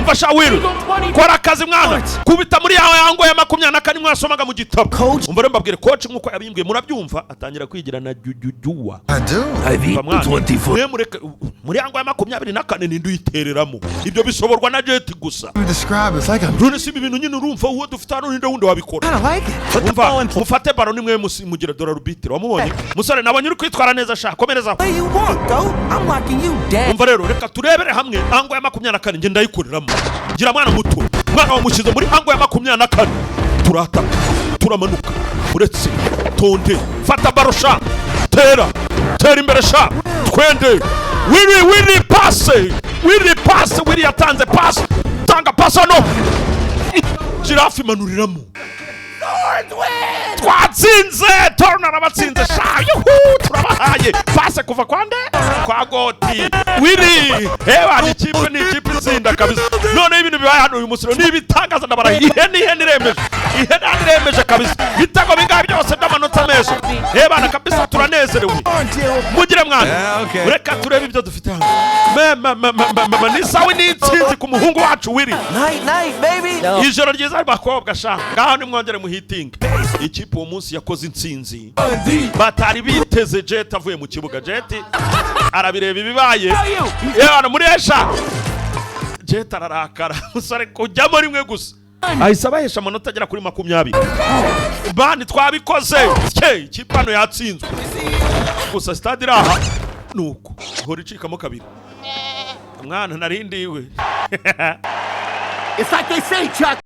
Umva sha Will, kora akazi mwana, kubita muri yawe yango ya 24 mwasomaga mu gitabo. Coach. Umva rero mbabwire, coach nk'uko yabimbwiye, murabyumva, atangira kwigira na jujujua. I do. Umva mwana, mwe mureke muri yango ya 24 ninde uyitereramo? Ibyo bisoborwa na Jet gusa. You describe it's like I'm None si ibi bintu nyine, urumva uwo dufite hano ninde wundi wabikora? kind of like it. Umva, mufate baro nimwe mugira. Dore arbitre wamubonye, musore, nabonye uri kwitwara neza sha, komereza. Where you want, go? I'm locking you down. Umva rero, reka turebere hamwe angle ya 24, njye ndayikoreramo. Gira mwana muto, mwana wamushyize muri angle ya 24, turataka, turamanuka, uretse tonde, fata baro sha, tera, tera imbere sha, twende Willy, Willy passe, Willy passe, Willy yatanze passe, tanga passe hano, girafe imanuriramo, twatsinze. Torna arabatsinze sha, yuhu, turabahaye passe kuva kwa nde? Kwa goti Willy. Ewa, ni ikipe, ni ikipe itsinda kabisa. Noneho ibintu bibaye hano uyu musoro ni ibitangaza, ndabarahiye. Ihene, ihene iremeje, ihene hano iremeje kabisa. Ibitego bingahe byose by'amanota meza? Ebana kabisa, turanezerewe. Mugire mwana. Yeah, okay. Reka turebe ibyo dufite hano. Me me me me me me, ni sawa, ni intsinzi ku muhungu wacu Willy. Night, night, baby. Ijoro ryiza bakobwa sha, ngaho nimwongere muhitinge. Ikipe uwo munsi yakoze intsinzi batari biteze. Jet avuye mu kibuga, Jet arabireba ibibaye yewe muri esha. Jet ararakara, musore kujyamo rimwe gusa ahise abahesha amanota agera kuri 20. Bani twabikoze cye, ikipe hano yatsinzwe gusa. Stade iri aha nuko ihora icikamo kabiri mwana, narindiwe. It's like they say, Chuck.